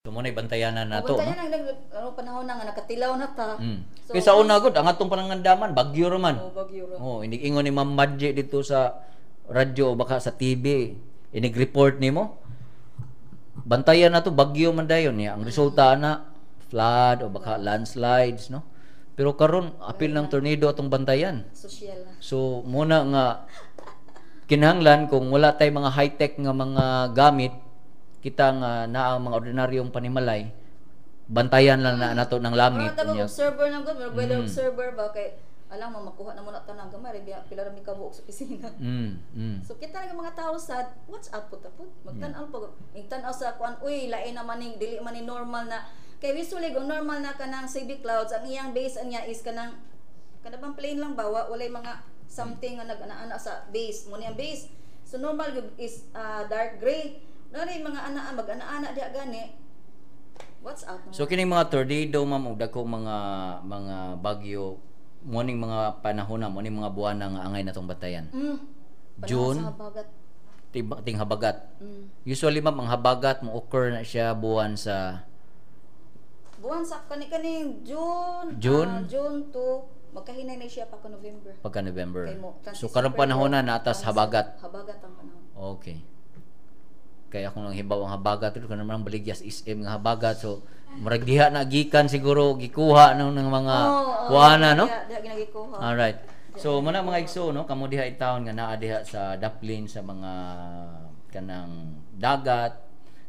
So mo na bantayanan nato, Oh, no? bantayan ang ano, panahon na nga nakatilaw na ta. So, kay sa una gud ang atong panangandaman, bagyo ra man. Oh, bagyo ra. Oh, inig-ingon ni Ma'am Madje dito sa radyo o baka sa TV, inig-report nimo. Bantayan na to, bagyo man dayon niya. Ang resulta na flood o baka landslides, no? Pero karon apil ng tornado atong bantayan. Social na. So muna nga kinahanglan kung wala tay mga high-tech nga mga gamit, kita nga naa ang mga ordinaryong panimalay, bantayan lang na nato ng langit. Murag tabang Unya. observer na gud, murag weather observer ba kay alam mo makuha na muna tanang gamay ra biya pila ra mi kabuok sa opisina. So kita nga mga tao sad watch out pud ta pud. Magtan-aw pag tan-aw sa kuan, uy, lain naman ning dili man ni normal na kay usually kung normal na kanang CV clouds, ang iyang base niya is kanang kanang bang plain lang ba, walay mga something nga nag-ana-ana sa base mo ni ang base. So normal gyud is dark gray. Nari mga ana mag-ana-ana diha gani. What's up? So kining mga tornado, ma'am, ug dagko mga bagyo mo ning mga panahon na mo ning mga buwan na nga angay natong bantayan. Panahon June. sa habagat. Ting habagat. Usually, ma'am, ang habagat mo occur na siya buwan sa Buwan sa kani kaning June. June? June to magkahinay na siya pa ka November. Pagka November. Kay mo, So karong panahon na naatas habagat. Habagat ang panahon. Okay. Kaya akong nang hibaw ang habagat ito kanang man baligyas SM nga habagat, so murag diha na gikan siguro gikuha ng mga Oo, kuana, no? Diha ginagikuha. Alright. So muna mga igso, no, kamo diha in town nga naa diha sa Daplin, sa mga kanang dagat,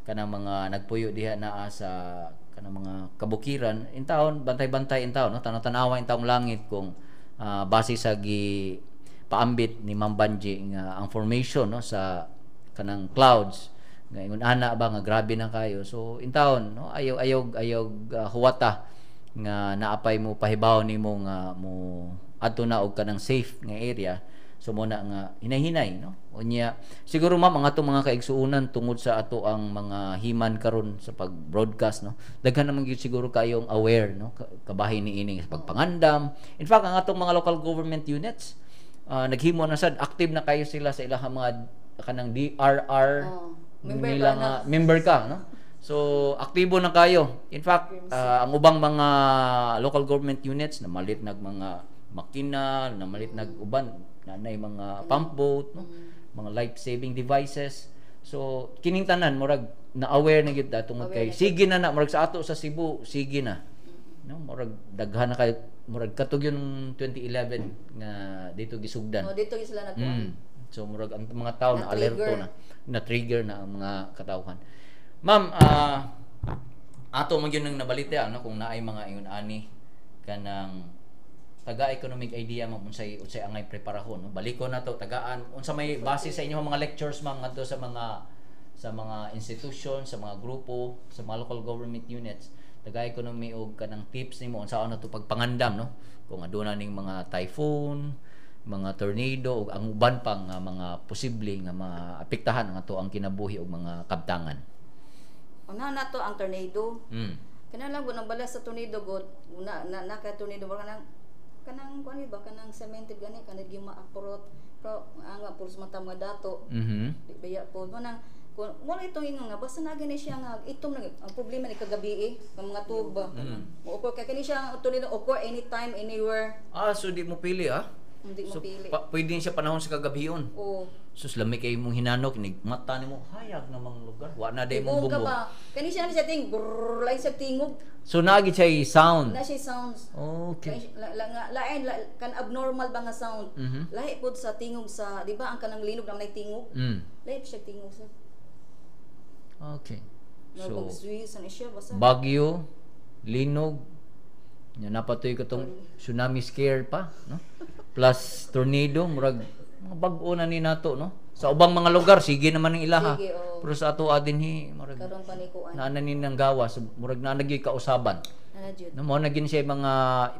kanang mga nagpuyo diha naa sa kanang mga kabukiran in town, bantay-bantay in town, no, tanaw-tanawa in taong langit kung base sa gi paambit ni Ma'am Banji nga ang formation, no, sa kanang clouds nga ingon ana ba nga grabe na kayo. So in town, no, ayaw ayaw ayaw huwata nga naapay mo pahibaw nimo nga mo adto na og kanang safe nga area. So mo na nga hinay-hinay, no. Unya siguro, ma'am, ang atong mga kaigsuonan, tungod sa ato ang mga himan karon sa pag-broadcast, no, daghan naman gyud siguro kayong aware, no, kabahin niini sa pagpangandam. In fact, ang atong mga local government units naghimo na sad, active na kayo sila sa ilahang mga kanang DRR. Oh, member nila ka na. Nga member ka, no? So aktibo na kayo. In fact, ang ubang mga local government units namalit nag mga makina, namalit nag uban nanay mga pump boat, no, mga life saving devices. So kining tanan murag na aware na gyud ta tungod kay sige na na murag sa ato sa Cebu, sige na, no, murag daghan na kay murag katug yun 2011 nga dito gisugdan. Oh, dito gyud sila nagkuha. So murag ang mga tao na alerto Na-trigger. na, na-trigger na ang mga katawhan. Ma'am, ato man gyud nang nabalita, no, kung naay mga ingon ani kanang taga economic idea, ma'am, unsay unsay angay preparahon, no? Baliko na to tagaan unsa may base sa inyong mga lectures, ma'am, ngadto sa mga institution, sa mga grupo, sa mga local government units, taga economy og kanang tips nimo unsaon na to pagpangandam, no, kung aduna ning mga typhoon, mga tornado ug ang uban pang nga mga posible nga maapektahan ang ato ang kinabuhi ug mga kabtangan. Una na to ang tornado. Kana lang gud ang bala sa tornado gud, una na naka tornado ba kanang kanang kuan ba kanang cemented gani kanang gyud maaprot. Pero ang nga pulos mata mga dato. Di baya po mo nang kung mo na itong ingon nga basta na gani siya nga itom na ang problema ni kagabi eh ang mga tuog ba. Mo occur kay kani siya ang tornado occur anytime, anywhere. Ah, so di mo pili ah. Hindi mo So pili. pwede siya panahon sa kagabion. Oo. Sus, lami kay imong hinanok ni mata nimo hayag namang lugar. Wa na day mong Tibong ka bubong. ba? Kani siya na siya ting brrrr, lain siya tingog. So naagi siya sound. Na siya sounds. Okay. Lain la, nga lain la, kan abnormal ba nga sound. Lahi pod sa tingog sa, di ba ang kanang linog naman ay tingog. Lahi siya tingog sa. Okay. So, So Swiss ano siya basta. Bagyo, linog, nya napatoy ko tong tsunami scare pa, no? Plus tornado, murag mga bag-o na ni nato, no? Sa ubang mga lugar sige naman ang ilaha. Sige, oo. Pero sa ato dinhi murag Karon pa ni kuan. naa na ni nang gawa, so, murag naa na gyud kausaban. Ana jud. No, mo na gyud siya mga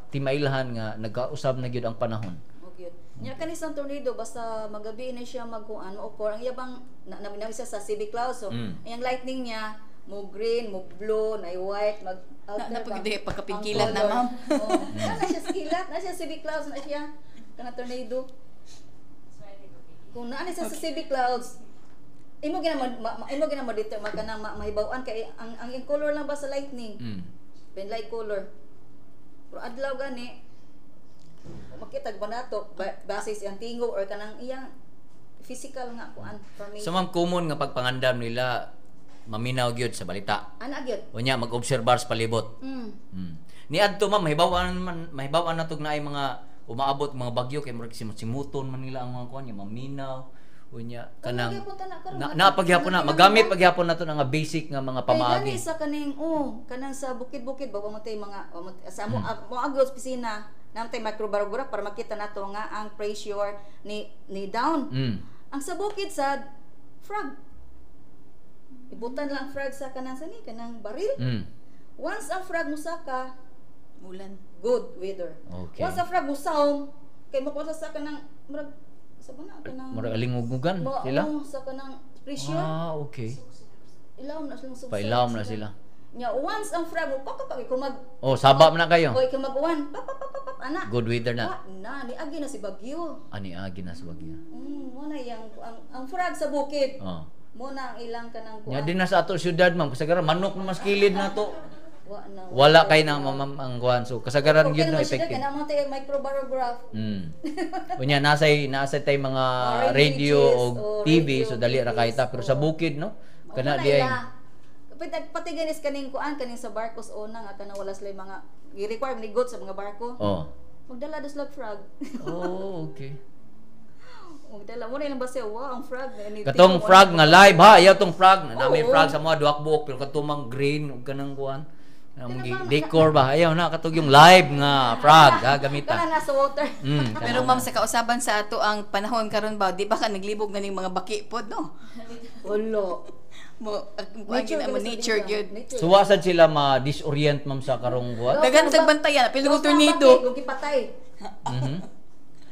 timailhan nga nagkausab na gyud ang panahon. Okay. Nya kani sa tornado basta magabi na siya magkuan mo occur ang iyabang na, na, na siya sa civic cloud, so ang iyang lightning niya mo green, mo blue, na white, mag Na- alter ba? pagkapigkilat Ang na, color. ma'am. Oo. Na siya skilat, na siya civic clouds na siya kana tornado. Kung naa na siya sa civic clouds, Imo gina imo gina mo dito makanang mahibaw-an kay ang color lang ba sa lightning. Pen light color. Pero adlaw gani makita ba nato base sa iyang tingog or kanang iyang physical nga kuan formation. So ma'am, common nga pagpangandam nila maminaw gyud sa balita. Ana gyud. Unya mag-obserbar sa palibot. Niadto ma'am, mahibaw-an natog naay mga umaabot mga bagyo kay murag simuton man nila ang mga kuan, yung maminaw. Unya kanang napagyapon na magamit pagyapon nato nga basic nga mga pamaagi. Kay gani sa kaning kanang sa bukid-bukid ba mo tay mga sa mo mo agos pisina namtay microbarograph para makita nato nga ang pressure ni down. Ang sa bukid sa frog. Ibutan lang frog sa kanang sa ni kanang baril. Once ang frog musaka, ulan, good weather. Okay. Once ang frog musaom, kay makuha sa kanang murag sa ba na kanang murag alingugugan sila. Sa kanang pressure. Ah, okay. Ilawom na sila. Pailawom na sila. Nya once ang frog mo pa kay kumag saba man na kayo. Oy, kay mag-uwan. Pa pa pa ana. Good weather na. Wa na niagi na si bagyo. Ani agi na si bagyo. Mo na yang ang frog sa bukid. Oh. Mo na ang ilang kanang kuan. Nya din na sa ato syudad ma'am, kasagaran manok na mas kilid na to. Wa na. Wala kay na ma'am ang kuan. So kasagaran gyud no effective. Kana mo tay microbarograph. Unya nasay tay mga radio o TV, so dali ra kay ta, pero sa bukid no kana di ay pati ganis kaning kuan kaning sa barkos una nga kana wala sila mga gi-require ni good sa mga barko. Oh. Magdala dos lag frog. Oh, okay. Magdala mo na ilang base wow ang frog ni katong frog nga live ha, ayaw tong frog na may frog sa mga duak buok pero katumang green ug kanang kuan. Ang decor ba ayaw na katog yung live nga frog ha gamitan. Kana nasa water. Pero ma'am sa kausaban sa ato ang panahon karon ba di ba ka naglibog ganing mga baki pod no? Wala. Mo nature gyud. So wa sad sila ma-disorient ma'am sa karong kuan. Dagan sa bantayan pilo tornado. Kung gipatay.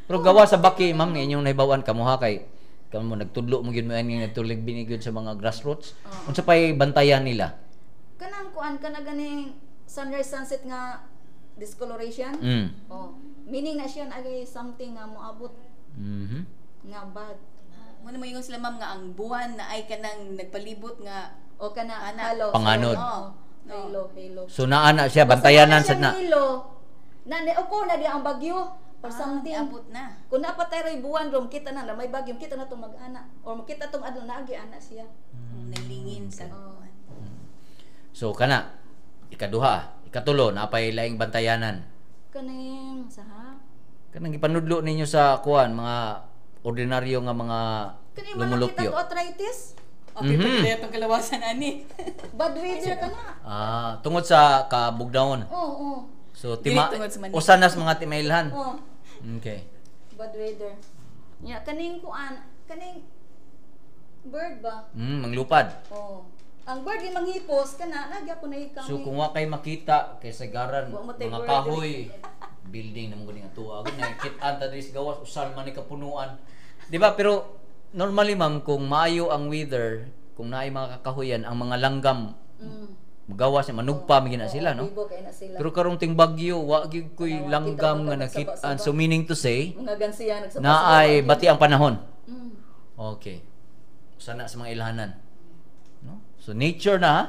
Pero gawa sa baki ma'am inyong nahibaw-an kamuha kay kamo nagtudlo mo gyud mo ani nagtulig binigod sa mga grassroots. Unsa pay bantayan nila? Kanang kuan kana ganing sunrise sunset nga discoloration. Oh, meaning na siya na something nga moabot. Nga bad. Mo na moingon sila ma'am nga ang buwan na ay kanang nagpalibot nga o kana halo panganod. Halo, halo. So naa na siya bantayanan sad na. Halo. Na ni uko na di ang bagyo or something. Abot na. Kung napatay roy buwan rom kita na may bagyo kita na tong mag-ana or makita tong adlaw naagi ana siya. Naglingin sa So kana ikaduha, ikatulo napay laing bantayanan. Kaning saha? Kanang gipanudlo ninyo sa kuan mga ordinaryo nga mga lumulupyo. Kani arthritis? Okay, mm-hmm. Itong kalawasan ani. Bad weather ka na. Ah, tungod sa kabugdaon. Oo. Oh, oh. So tima usa nas mga timailhan. Oo. Okay. Bad weather. Nya kaning kuan, kaning bird ba? Manglupad. Oo. Ang bird yung manghipos kana nagyapon na ikang. So kung wa kay makita kay sagaran mga kahoy building na mo gani nga tuwa gud na kit-an ta diri sa gawas usan man ni kapunuan. Di ba? Pero normally ma'am kung maayo ang weather, kung naay mga kakahuyan ang mga langgam gawas manugpa man gina sila no. Sila. Pero karong ting bagyo wa gyud koy langgam nga nakit-an. So meaning to say mga gansiya nagsabasa naay bati ang panahon. Okay. Sana sa mga ilhanan. No? So nature na ha?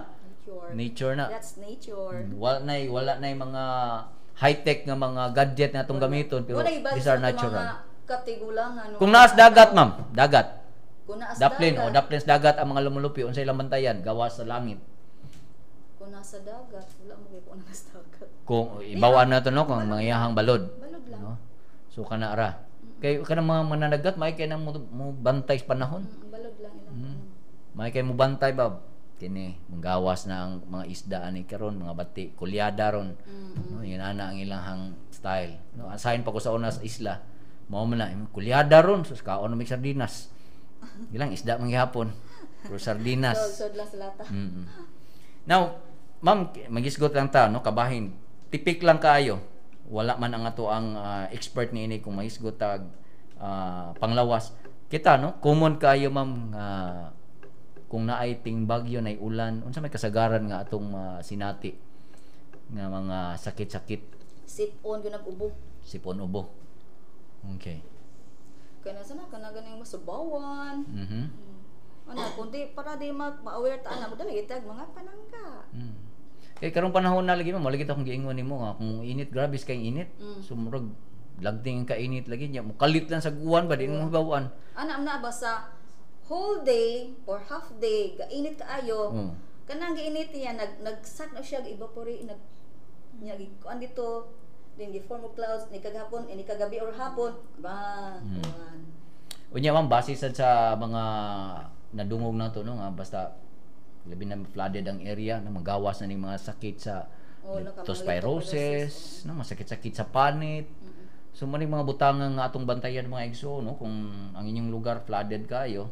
Nature na. That's nature. Wala na mga high-tech nga mga gadget na atong gamiton pero these are natural. Katigulangan. Kung naas dagat ma'am, dagat. Kung naas Daplin, dagat. O daplin sa dagat ang mga lumulupyo unsa ilang bantayan gawas sa langit. Kung nasa dagat, wala mo kay kung nasa dagat. Kung ibawaan na to no kung mga iyahang balod. Balod lang. No? So kana ra. Kay kanang mga mananagat may kay nang mo bantay sa panahon. Balod lang ilang. May kay mo bantay ba kini manggawas na ang mga isda ani karon mga bati kulyada ron. No, yun ana ang ilang style. No, asahin pa ko sa una sa isla. Mao man na kulyada ron sus kaon mig sardinas. Ilang isda man gihapon. Pero sardinas. So lang sa lata. Now, ma'am, magisgot lang ta no kabahin. Tipik lang kaayo. Wala man ang ato ang expert niini kung magisgot tag panglawas. Kita no, common kaayo ma'am kung naay ting bagyo nay ulan, unsa may kasagaran nga atong sinati nga mga sakit-sakit? Sipon gyud nag-ubo. Sipon ubo. Okay. Kaya nasa na kana ganing masubawan. Ano kundi para di ma-aware ta ana, modala itag mga panangga. Kay karong panahon na lagi mo, lagi ta akong giingon nimo nga kung init, grabe kay init. So murag lagting ang kainit lagi niya, mukalit lang sa guwan ba, di mo hibaw-an. Ana na ba sa whole day or half day gainit kaayo. Kanang giinit niya, nagsak na siya, evaporate nag niya, kuan dito din, gi form of clouds ni kagahapon, ni kagabi or hapon ba, kuan. Unya ma'am, base sad sa mga nadungog nato, no, nga basta labi na flooded ang area na magawas na ning mga sakit sa Oh, leptospirosis, no, masakit-sakit sa panit. So man mga butangan nga atong bantayan, mga igsoon, no, kung ang inyong lugar flooded kayo,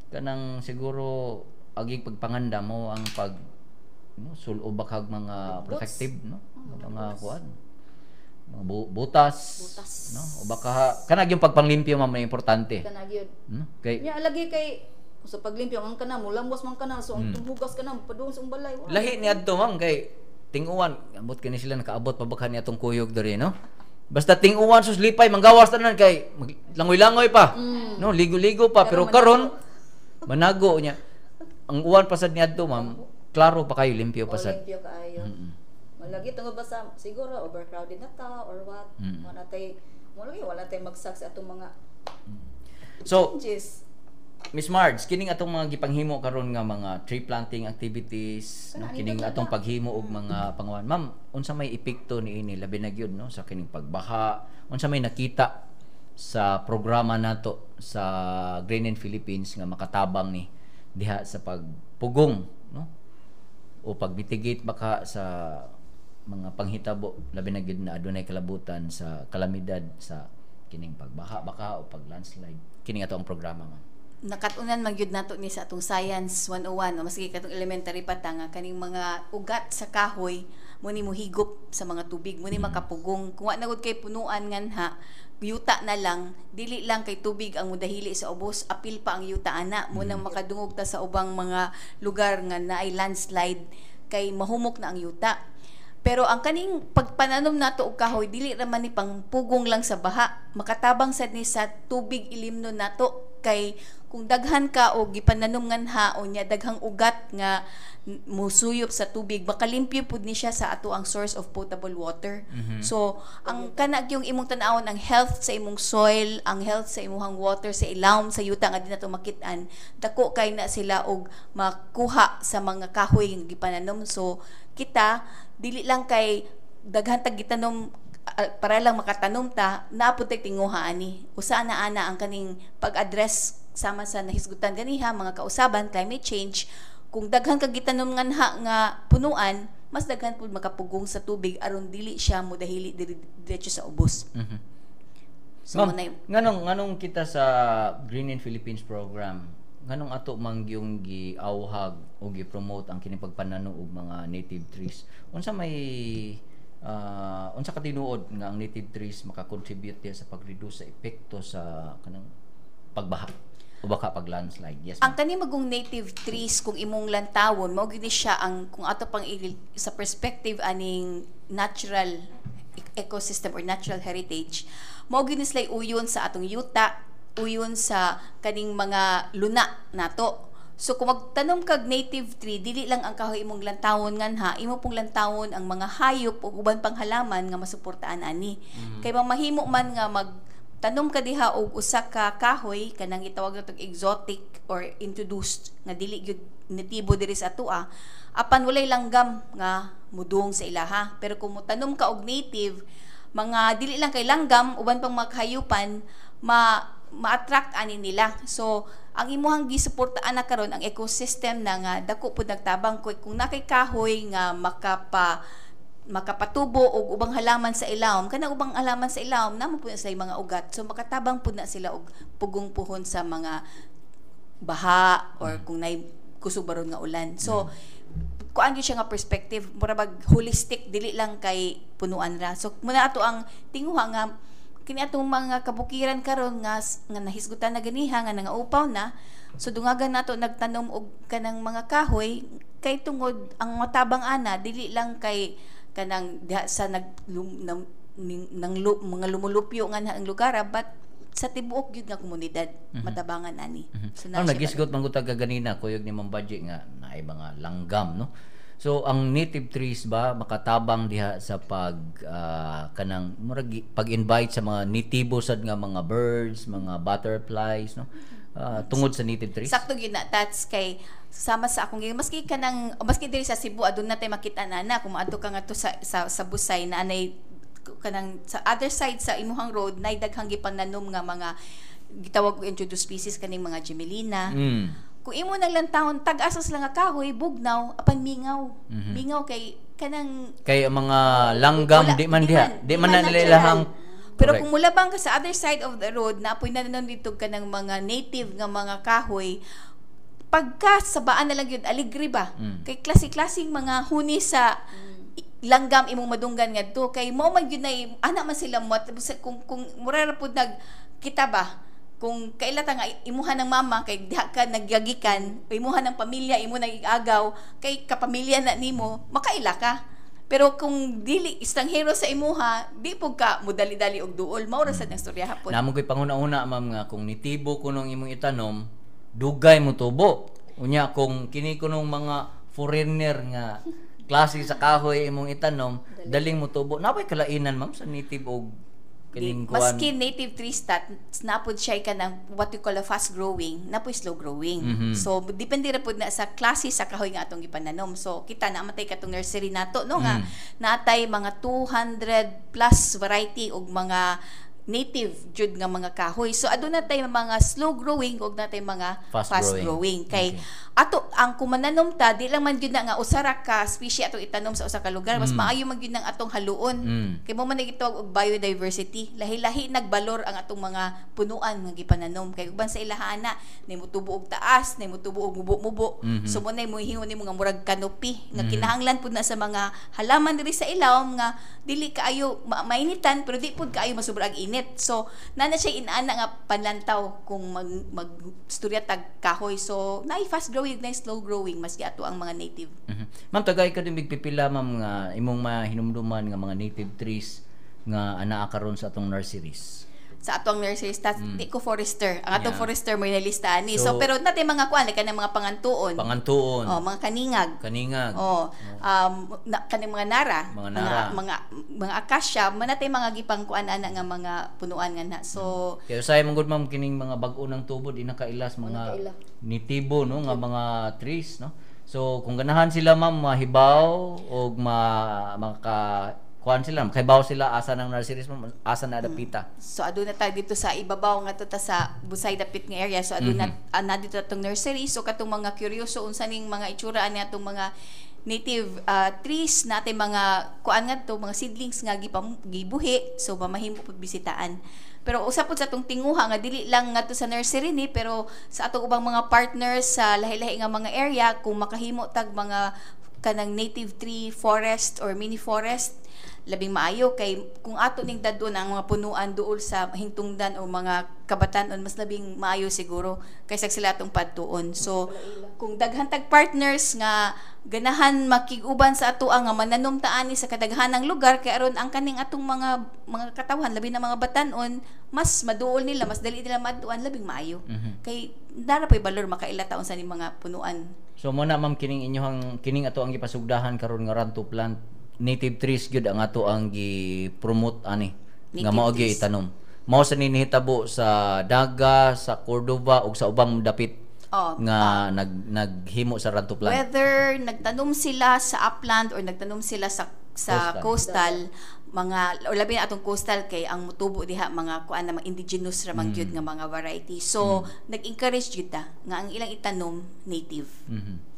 kanang siguro agig pagpanganda mo ang pag, no, sulob kag mga Boots. protective, no, mga kuan, mga butas, Butas. no, o baka kanag yung pagpanglimpyo, ma'am, may importante. Kana gyud. No, kay Nya lagi kay kung sa paglimpyo ang kana mo lambos man kana, so ang tunghugas kana padung sa balay, wa. Lahi ni adto, ma'am, kay tinguan ambot kini sila nakaabot pa ba kani atong kuyog diri, no? Basta tinguan sus lipay manggawas tanan kay langoy-langoy pa. No, ligo-ligo pa, pero karon manago niya. Ang uwan pa sad ni adto, ma'am, klaro pa kayo, limpyo pa O, sad. limpyo kaayo. Malagi tungod ba sa siguro overcrowded na ta or what. Wala tay mo lagi, wala tay magsak sa atong mga So, changes. Miss Marge, kining atong mga gipanghimo karon nga mga tree planting activities, no, Kana, kining nindot na atong na. paghimo og mga panguan. Ma'am, unsa may epekto niini labi na gyud, no, sa kining pagbaha? Unsa may nakita sa programa nato sa Green in Philippines nga makatabang ni diha sa pagpugong, no, o pagmitigate baka sa mga panghitabo, labi na gyud na adunay kalabutan sa kalamidad sa kining pagbaha baka o pag landslide, kining ato ang programa, ma'am? Nakatunan man gyud nato ni sa atong Science 101, no, maski katong elementary pa ta, nga kaning mga ugat sa kahoy mo ni mohigop sa mga tubig, mo ni makapugong. Kung wa na gud kay punuan nganha, yuta na lang, dili lang kay tubig ang mudahili sa ubos, apil pa ang yuta ana mo nang makadungog ta sa ubang mga lugar nga naay landslide kay mahumok na ang yuta. Pero ang kaning pagpananom nato og kahoy, dili ra man ni pangpugong lang sa baha, makatabang sad ni sa tubig ilimnon nato, kay kung daghan ka og gipananom nganha o nya daghang ugat nga musuyop sa tubig, makalimpyo pud ni siya sa ato ang source of potable water. So ang kana yung imong tan-awon, ang health sa imong soil, ang health sa imong water sa ilawom sa yuta nga di nato makit-an, dako kay na sila og makuha sa mga kahoy nga gipananom. So kita dili lang kay daghan tag gitanom para lang makatanom ta, naa pud tay tinguha ani usa na ana ang kaning pag-address sama sa nahisgutan ganiha, mga kausaban, climate change. Kung daghan kag gitanom nganha nga punuan, mas daghan pud makapugong sa tubig aron dili siya modahili diretso sa ubos. So Ma'am, mo na nganong kita sa Green in Philippines program, nganong ato man yung giawhag o gi-promote ang kining pagpanano og mga native trees? Unsa may unsa ka tinuod nga ang native trees maka-contribute diha sa pag-reduce sa epekto sa kanang pagbaha o baka pag landslide? Yes, Ang ma'am. kani magong native trees, kung imong lantawon, mao gyud ni siya ang kung ato pang sa perspective aning natural ecosystem or natural heritage, mao gyud ni sila uyon sa atong yuta, uyon sa kaning mga luna nato. So kung magtanom kag native tree, dili lang ang kahoy imong lantawon nganha, imo pong lantawon ang mga hayop ug uban pang halaman nga masuportaan ani. Kay mamahimo man nga mag tanom ka diha og usa ka kahoy kanang gitawag natong exotic or introduced nga dili gyud natibo diri sa atoa, apan walay langgam nga mudung sa ilaha. Pero kung motanom ka og native, mga dili lang kay langgam, uban pang mga kahayupan ma ma-attract ani nila. So ang imuhang gisuportaan na karon ang ecosystem na nga dako pud nagtabang kung nakay kahoy nga makapatubo og ubang halaman sa ilawom, kanang ubang halaman sa ilawom namo pud na sila mga ugat, so makatabang pud na sila og pugong puhon sa mga baha or kung nay kusog baron nga ulan. So kuan gyud siya nga perspective, mura bag holistic, dili lang kay punuan ra. So muna ato ang tinguha nga kini atong mga kabukiran karon nga nahisgutan na ganiha nga nangaupaw na. So dungagan nato nagtanom og kanang mga kahoy kay tungod ang matabang ana dili lang kay kanang diha sa nag lum, nang, ning, nang lu, mga lumulupyo nga na ang lugar, but sa tibuok gyud nga komunidad matabangan ani. So na nagisgot man gud kaganina kuyog ni Ma'am Budget nga naay mga langgam, no? So ang native trees ba makatabang diha sa pag kanang murag pag-invite sa mga nitibo sad nga mga birds, mga butterflies, no? Tungod sa native trees? Sakto gyud na, Tats, kay sama sa akong maski kanang maski diri sa Cebu aduna tay makita na na kung maadto ka ngadto sa Busay na anay kanang sa other side sa imuhang road nay daghang gipananom nga mga gitawag og introduced species kaning mga gemelina. Kung imo nang lantawon tag-asa sila nga kahoy bugnaw apan mingaw. Mingaw kay kanang kay ang mga langgam di man diha, di man na nila ilahang. Pero kung mulabang ka sa other side of the road na apoy na dito ka ng mga native nga mga kahoy, pagka sabaan na lang yun, aligri ba? Kay klase-klaseng mga huni sa langgam imong madunggan ngadto kay mo man gyud nay ana man sila mo kung mura ra pud nag kita ba kung kaila ta nga imuha ng mama kay diha ka nagyagikan, imuha ng pamilya imo nang igagaw kay kapamilya na nimo, makaila ka. Pero kung dili estranghero sa imuha, di pud ka mudali-dali og duol. Mao ra sad ang istorya hapon. Namo ko'y panguna-una ma'am nga kung nitibo kunong imong itanom, dugay mo tubo. Unya kung kini kunong mga foreigner nga klase sa kahoy imong itanom, daling mo tubo. Napay kalainan ma'am sa native og kining kuan? Maski native trees tat napod siya kanang what we call a fast growing, napoy slow growing. So depende ra pud na sa klase sa kahoy nga atong gipananom. So kita na matay katong nursery nato no nga natay mga 200 plus variety og mga native jud nga mga kahoy. So aduna tay mga slow growing ug natay mga fast growing. Kay ato ang kumananom ta di lang man gyud na nga usa ra ka species atong itanom sa usa ka lugar, mas maayo man gyud nang atong haluon. Kay mo man gitawag og biodiversity. Lahi-lahi nagbalor ang atong mga punuan nga gipananom kay uban sa ilaha ana nay motubo og taas, nay motubo og mubo-mubo. So mo nay mohingon nimo nga murag canopy nga kinahanglan pud na sa mga halaman diri sa ilawom nga dili kaayo mainitan pero di pud kaayo masubra ang init. So nana siya inaana nga panlantaw kung mag istorya tag kahoy. So naay fast growing, naay slow growing maski ato ang mga native. Ma'am, tagay ka din pipila ma'am nga imong mahinumduman nga mga native trees nga anaa karon sa atong nurseries. Sa atong nurseries, di ko forester. Ang atong forester mo nalista ani. So pero natin mga kuan like kanang mga pangantuon. Pangantuon. Oh, mga kaningag. Kaningag. Oh, kanang mga nara, mga nara. Mga akasya, man natay mga gipangkuan ana nga mga punuan nga na. So kaya usahay man gud ma'am kining mga bag-o ng tubo di nakailas mga nitibo no nga mga trees no. So kung ganahan sila ma'am mahibaw og maka kuan sila, makaibaw sila asa ng nurseries ma'am, asa na dapita. So aduna ta dito sa ibabaw nga to ta sa Busay dapit nga area. So aduna na dito atong nursery. So katong mga curyoso unsa ning mga itsura ani atong mga native trees natin mga kuan ngadto mga seedlings nga gibuhi, so mamahimo pud bisitaan. Pero usa pud sa atong tinguha nga dili lang ngadto sa nursery ni pero sa atong ubang mga partners sa lahi-lahi nga mga area kung makahimo tag mga kanang native tree forest or mini forest labing maayo kay kung ato ning dadon ang mga punuan duol sa hingtungdan o mga kabatan-on mas labing maayo siguro kaysa sila atong padtuon. So kung daghan tag partners nga ganahan makig-uban sa atoa nga mananom ta ani sa kadaghanang lugar kay aron ang kaning atong mga katawhan labi na mga batan-on mas maduol nila, mas dali nila maduan, labing maayo. Kay dara pay balor makaila taon sa ning mga punuan. So mo na ma'am kining inyohang kining ato ang gipasugdahan karon nga Run to Plant native trees gyud ang ato ang gi-promote ani nga mao gyud itanom. Mao sa ninihitabo sa Daga, sa Cordova ug sa ubang dapit nga naghimo sa Run to Plant. Whether nagtanom sila sa upland or nagtanom sila sa coastal mga or labi na atong coastal kay ang mutubo diha mga kuan na mga indigenous ra man gyud nga mga variety. So nag-encourage gyud ta nga ang ilang itanom native.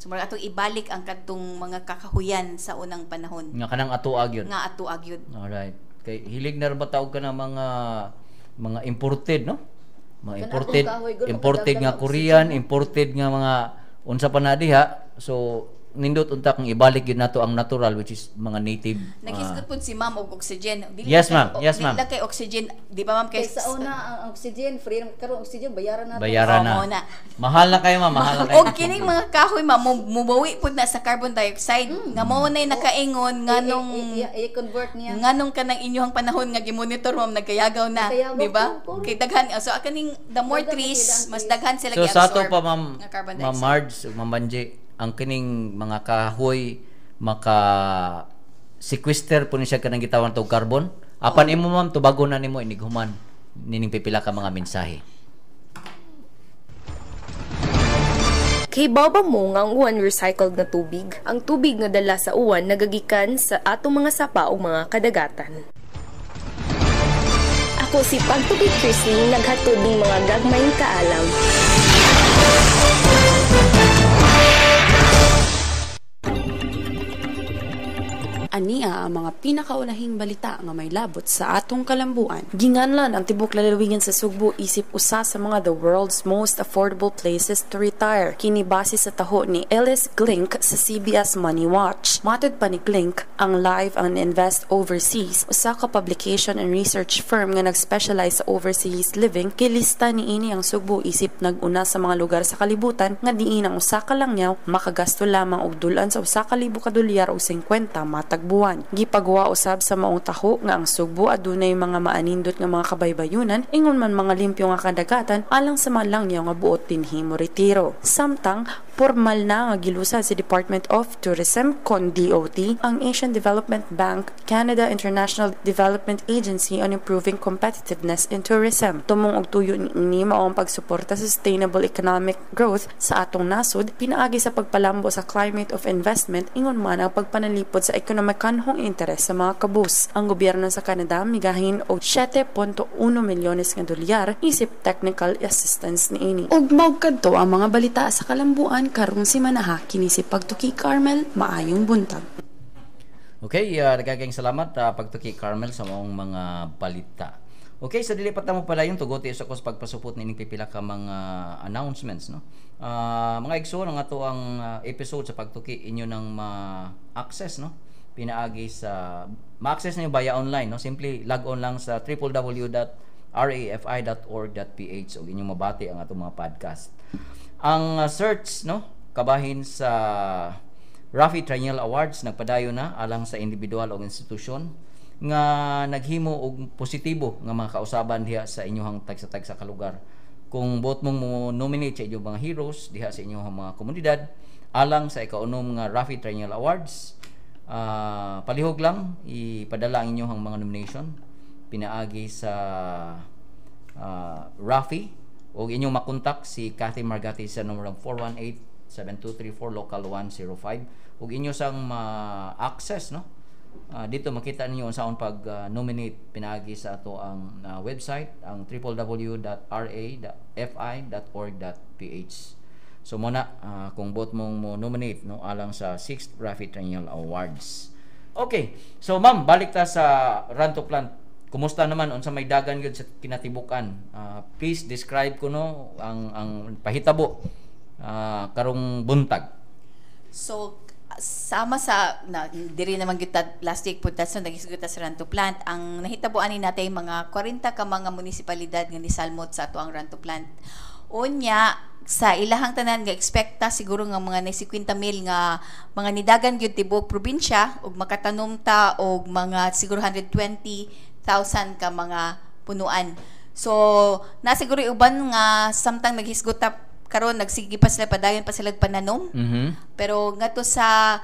So mura atong ibalik ang kadtong mga kakahuyan sa unang panahon. Nga kanang atoa gyud. Nga atoa gyud. Alright. Kay hilig na ra ba taog ka na mga imported no? Mga imported nga Korean, imported nga mga unsa pa na diha. So nindot unta kung ibalik gyud nato ang natural, which is mga native. Naghisgot pud si ma'am og oxygen. Dili Yes, kay- ma'am. Yes, dili ma'am. lang kay oxygen, di ba, ma'am, kay Kay sa una ang oxygen free, karon oxygen bayaran na. Bayaran Oo, na. mo na. Mahal na kayo, ma'am, mahal na kayo. Og kining mga kahoy, ma'am, mubawi pud na sa carbon dioxide. Nga mao nay nakaingon nganong I-convert niya. Nganong kanang inyong panahon nga gimonitor, ma'am, nagkayagaw na, Nagkayagaw di ba? po, Kay daghan, so kaning the more Daghan trees, sila ang mas trees. daghan sila So sa ato gi-absorb pa, ma'am, nga carbon Ma'am dioxide. Marge ug Ma'am Banji, ang kining mga kahoy maka sequester po ni siya kanang gitawan tog carbon. Apan imo, ma'am, tubago na nimo inighuman nining pipila ka mga mensahe. Kay ba mo nga ang uwan recycled na tubig? Ang tubig nga dala sa uwan nagagikan sa atong mga sapa o mga kadagatan. Ako si Pagtuki Chrislyn, naghatod ng mga gagmayng kaalam. Ania ang mga pinakaulahing balita nga may labot sa atong kalambuan. Ginganlan ang tibok lalawigan sa Sugbo isip usa sa mga the world's most affordable places to retire. Kini base sa taho ni Ellis Glink sa CBS Money Watch. Matod pa ni Glink, ang Live and Invest Overseas, usa ka publication and research firm nga nag-specialize sa overseas living, gilista niini ang Sugbo isip nag-una sa mga lugar sa kalibutan nga diin ang usa ka langyaw makagasto lamang og dul-an sa 1,000 ka dolyar og 50 matag buwan. Gipagawa usab sa maong taho nga ang Sugbo adunay mga maanindot nga mga kabaybayunan ingon man mga limpyo nga kadagatan alang sa mga langyaw nga buot dinhi mo retiro. Samtang formal na nga gilusad sa Department of Tourism kon DOT ang Asian Development Bank Canada International Development Agency on Improving Competitiveness in Tourism. Tumong og tuyo niini mao ang pagsuporta sa sustainable economic growth sa atong nasod pinaagi sa pagpalambo sa climate of investment ingon man ang pagpanalipod sa ekonomikanhong interes sa mga kabus. Ang gobyerno sa Canada migahin og 7.1 milyones nga dolyar isip technical assistance niini. Ug mao kadto ang mga balita sa kalambuan karong simanaha. Kini si Pagtuki Carmel, maayong buntag. Okay, nagaging salamat Pagtuki Carmel sa maong mga balita. Okay, sa dili pa ta mo palayon, tuguti sa ko sa pagpasupot nining pipila ka mga announcements, no. Mga igsoon, ang ato ang episode sa Pagtuki inyo nang ma-access, no. Pinaagi sa ma-access niyo via online, no. Simply log on lang sa www.rafi.org.ph ug inyong mabati ang atong mga podcast. Ang search, no, kabahin sa Rafi Triennial Awards nagpadayon na alang sa individual o institusyon nga naghimo og positibo nga mga kausaban diha sa inyong tagsa-tagsa ka lugar. Kung buot mong mo nominate sa inyong mga heroes diha sa inyong mga komunidad alang sa ikaunom nga Rafi Triennial Awards, palihog lang ipadala ang inyong mga nomination pinaagi sa Rafi o inyong makontak si Kathy Margati sa numerong 418-7234 local 105 ug inyo sang ma-access, no. Dito makita ninyo unsaon pag nominate pinaagi sa ato ang website, ang www.rafi.org.ph. So muna kung buot mong mo nominate, no, alang sa 6th Rafi Triennial Awards. Okay. So ma'am, balik ta sa Run to Plant. Kumusta naman, unsa may dagan gyud sa kinatibukan? Please describe kuno ang pahitabo karong buntag. So sama sa na, diri naman gyud ta last week pud ta sa nagisgutan sa Run to Plant, ang nahitabo ani natay mga 40 ka mga munisipalidad nga nisalmot sa ato ang Run to Plant. Unya sa ilahang tanan nga expecta siguro nga mga 50 mil nga mga nidagan gyud tibuok probinsya ug makatanom ta og mga siguro 120,000 ka mga punuan. So na siguro uban nga samtang naghisgot ta karon nagsige pa sila, padayon pa sila pananom. Pero ngadto sa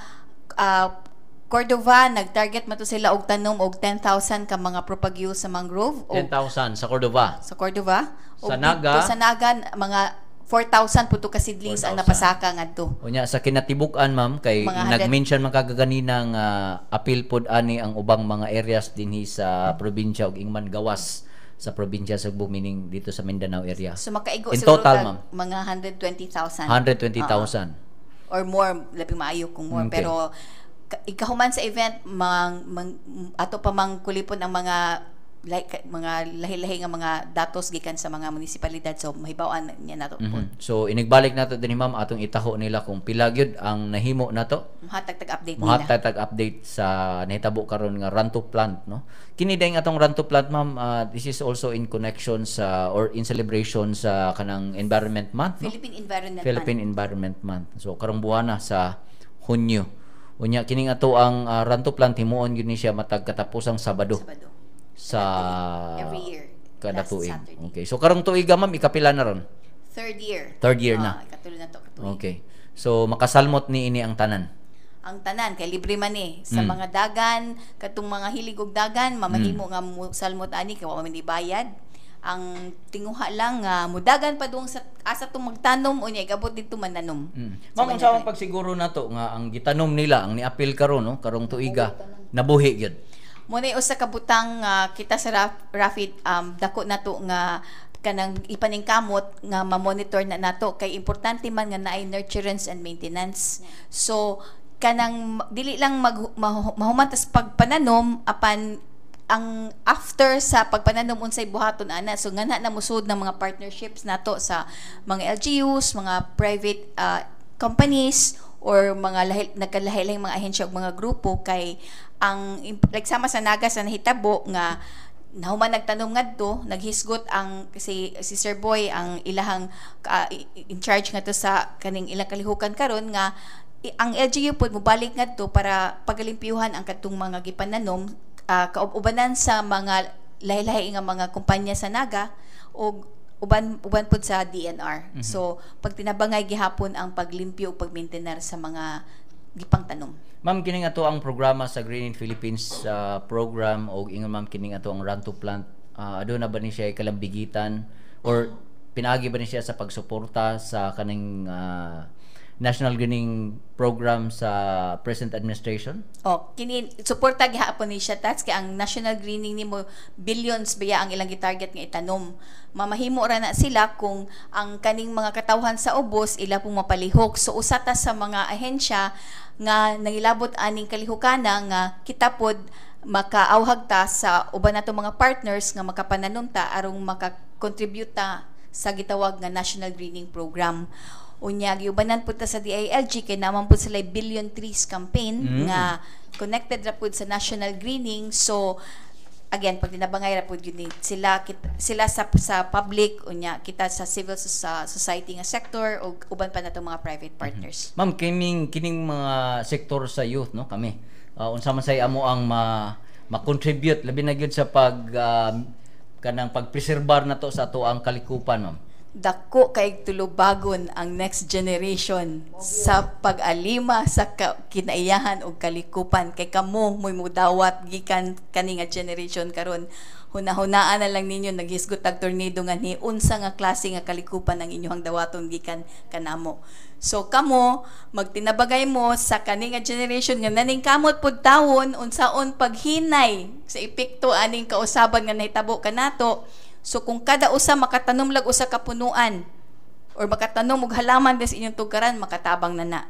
Cordova, nag-target man to sila og tanom og 10,000 ka mga propagule sa mangrove og 10,000 sa Cordova. Sa Cordova. Og Sa Naga? didto sa Naga mga 4,000 puto ka seedlings ang 4,000. napasaka ngadto. Unya sa kinatibuk-an, ma'am, kay Mga nag-mention man kagaganina nga apil pod ani ang ubang mga areas dinhi sa probinsya ug ingman gawas sa probinsya sa Sugbo, meaning dito sa Mindanao area. So makaigo In siguro total, tag ma'am? mga 120,000. 120,000. Or more, labi maayo kung more. Pero ikahuman sa event, mang ato pa mang kulipon ang mga like mga lahi-lahi nga mga datos gikan sa mga munisipalidad, so mahibaw-an niya nato. Mm-hmm. So inigbalik nato dinhi ma'am, atong itaho nila kung pila gyud ang nahimo nato. Muhatag tag update nila. Muhatag tag update sa nahitabo karon nga Run to Plant, no. Kini dayng atong Run to Plant ma'am, this is also in connection sa or in celebration sa kanang Environment Month, no? Philippine Environment Month. Philippine Environment Month. So karong buwana sa Hunyo. Unya kining ato ang Run to Plant himuon gyud ni siya matag katapusang Sabado. Sabado. Sa every year kada tuig. Saturday. Okay. So karong tuig ma'am, ikapila na ron? Third year. Third year na. Ikatulo na to, katuig. Okay. So makasalmot ni ini ang tanan. Ang tanan kay libre man ni sa mga dagan, katong mga hilig og dagan, mamahimo nga salmot ani kay wa man bayad. Ang tinguha lang nga mudagan padung sa asa tong magtanom unya igabot didto mananom. Ma'am, unsa man pagsiguro nato nga ang gitanom nila, ang niapil karon no, karong tuiga, nabuhi gyud? Muna usa ka butang kita sa Rafid, dako nato nga kanang ipaningkamot nga ma-monitor na nato kay importante man nga naay nurturance and maintenance. So kanang dili lang mahuman tas pagpananom apan ang after sa pagpananom unsay buhaton ana. So ngana na musud ng mga partnerships nato sa mga LGUs, mga private companies or mga nagkalahi-lahing mga ahensya ug mga grupo kay ang like sama sa Naga sa nahitabo nga nahuman nagtanom ngadto, naghisgot ang si Sir Boy ang ilahang in charge ngadto sa kaning ilang kalihukan karon nga ang LGU pod mobalik ngadto para pagalimpyuhan ang kadtong mga gipananom, kaubanan sa mga lahi-lahi nga mga kumpanya sa Naga og uban pud sa DNR. Mm-hmm. So pag tinabangay gihapon ang paglimpyo ug pagmaintener sa mga gipangtanom. Ma'am, kining ato ang programa sa Green in Philippines program og ingon ma'am kining ato ang Run to Plant, aduna ba ni siya kalambigitan or pinaagi ba ni siya sa pagsuporta sa kaning National Greening Program sa present administration? Oh, kini suporta gihapon ni siya tats kay ang National Greening nimo billions biya ang ilang gitarget nga itanom. Mamahimo ra na sila kung ang kaning mga katawhan sa ubos ila pong mapalihok. So usa ta sa mga ahensya nga nangilabot aning kalihokana nga kita pod makaawhag ta sa uban nato mga partners nga makapananom ta arong makakontribute ta sa gitawag nga National Greening Program. Unya giubanan pud ta sa DILG kay naman pud sila Billion Trees campaign nga connected ra pud sa National Greening. So again, pag tinabangay ra pud yun sila sila sa public, unya kita sa civil society nga sector ug uban pa natong mga private partners. Ma'am, kining mga sektor sa youth no kami. Unsa man say amo ang ma-contribute labi na gyud sa pag kanang pagpreserbar nato sa ato ang kalikupan, ma'am? Dako kay tulubagon ang next generation sa pag-alima sa kinaiyahan og kalikupan kay kamo mo'y mudawat gikan kani nga generation karon. Hunahunaan na lang ninyo naghisgot tag tornado nga ni unsa nga klase nga kalikupan ang inyong dawaton gikan kanamo. So kamo magtinabagay mo sa kani nga generation nga naningkamot pud tawon unsaon paghinay sa epekto aning kausaban nga nahitabo kanato. So kung kada usa makatanom lag usa ka punuan or makatanom og halaman des inyong tugaran, makatabang na na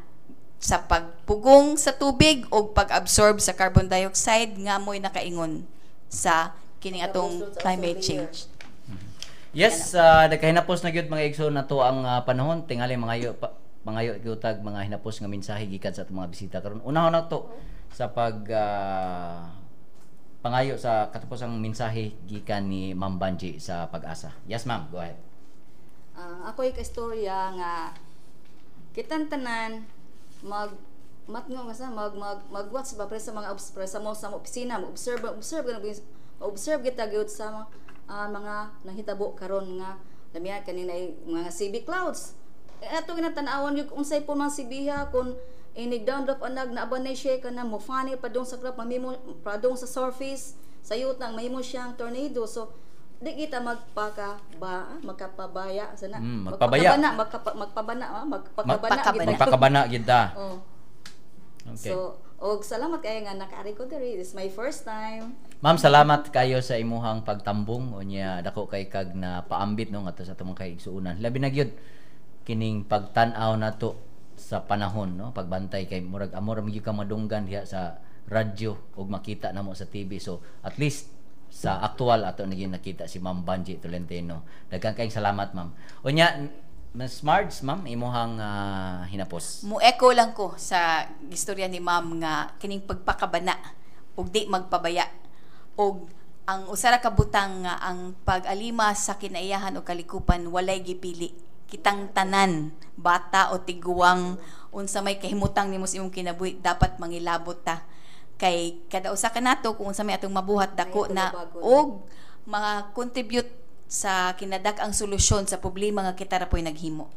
sa pagpugong sa tubig o pag-absorb sa carbon dioxide nga mo'y nakaingon sa kining atong climate change. Yes, nagkahinapos na gyud mga igsoon nato ang panahon. Tingali mangayo gyud tag mga hinapos nga mensahe gikan sa atong mga bisita karon. Unahon nato sa pag pangayo sa katapusang mensahe gikan ni Ma'am Banji sa Pag-asa. Yes ma'am, go ahead. Ako'y kaistorya nga kitang tanan mag matngo nga sa mag mag-watch ba pre sa mga pre sa mo sa opisina, observe observe kita gyud sa mga nahitabo karon nga lamiya kaning mga CB clouds. Ato ginatan-awan gyud unsay po man sibiha kun inig download anag na abanay siya kana mo funny padung sa crop mamimo padung sa surface sa yutang mahimo siyang tornado. So di kita magkapabaya sana magpabaya magpakabana gid ta. Oh. Okay. So og salamat kayo nga nakaari ko diri. This is my first time. Ma'am, salamat kayo sa imuhang pagtambong unya dako kay kag na paambit no ngadto sa atong mga kaigsuonan. Labi na gyud kining pagtan-aw nato sa panahon no, pagbantay kay murag amor ra gyud ka madunggan diha sa radyo ug makita namo sa TV. So at least Sa aktual ato naging nakita si Ma'am Banji Tolentino. Daghan kayong salamat, ma'am. Unya, Mas Marge, ma'am, imuhang hinapos. Mo echo lang ko sa istorya ni ma'am nga kining pagpakabana ug di magpabaya og ang usa ra ka butang nga ang pag-alima sa kinaiyahan o kalikupan walay gipili. Kitang tanan, bata o tiguang, unsa may kahimutang nimo sa imong kinabuhi, dapat mangilabot ta kay kada usa kanato kung unsa may atong mabuhat dako May na tulubagon. og mga contribute sa kinadak-ang solusyon sa problema nga kita ra po'y naghimo.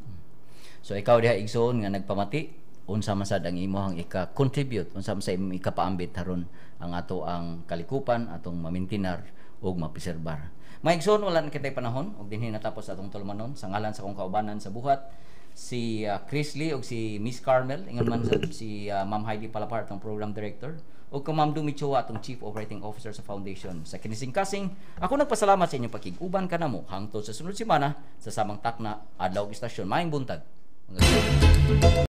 So ikaw diha, igsoon nga nagpamati, unsa man sad ang imong ika-contribute, unsa man sa imong ikapaambit haron ang ato ang kalikupan atong mamintinar ug mapreserbar. Mga igsoon, wala na kitay panahon ug dinhi natapos atong tulumanon. Sa ngalan sa akong kaubanan sa buhat, si Chris Lee ug si Miss Carmel, ingon man sa si Ma'am Heidi Palapar, atong program director, ug kang Ma'am Dumi Chua, atong Chief Operating Officer sa Foundation sa Kinising-Kasing. Ako nagpasalamat sa inyong pakig-uban kanamo hangtod sa sunod semana sa samang takna, adlaw ug istasyon. Maayong buntag, mga igsoon.